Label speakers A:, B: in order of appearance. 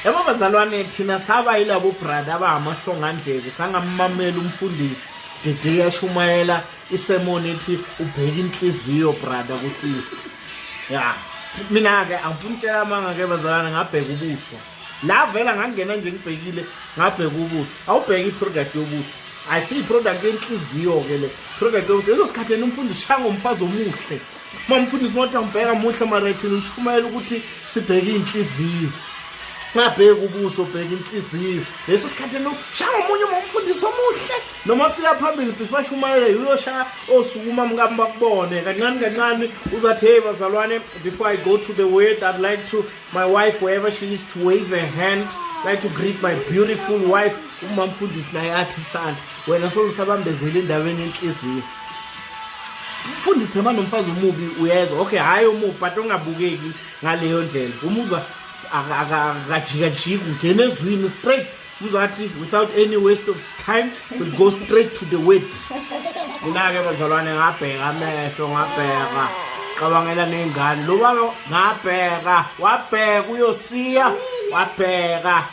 A: Yabo bazalwane, thina saba yilabo brother abangamahlongandlebe, sangammamela umfundisi dede yashumayela isemoni ethi ubheka inhliziyo brother kusister. Ya, mina-ke angifuni ukutshela amanga-ke bazalwane, ngabheka ubuso la vela ngangena nje ngibhekile, ngabheka ubuso. Awubheke i-product yobuso, ayisiyo i-product yenhliziyo-ke le product yobuso. Leso sikhathi yena umfundisi ushaya ngomfazi omuhle. Uma umfundisi mothi angibheka muhle, mara thina ushumayela ukuthi sibheke iy'nhliziyo, ngabheki ubuso, bheka inhliziyo. Leso sikhathi yena ushaya ngomunye uma umfundisi omuhle, noma afika phambili before ashumayele uyoshaya osukuma mkami bakubone kancane kancane, uzathi, "Hey bazalwane, before I go to the word, I'd like to my wife, wherever she is, to wave her hand, like to greet my beautiful wife." Uma mfundisi naye athi isandla, wena solusabambezela endabeni yenhliziyo. Mfundisi phema nomfazi omubi, uyezwa? Okay, hhayi omubi but ongabukeki ngaleyo ndlela. Umuzwa akajikajiki, ungena ezwini straight. Umuzwa athi, "Without any waste of time, we'll go straight to the word." Mina-ke bazalwane ngabheka amehlo, ngabheka cabangela ney'ngane lo baba, ngabheka wabheka uyosiya wabheka.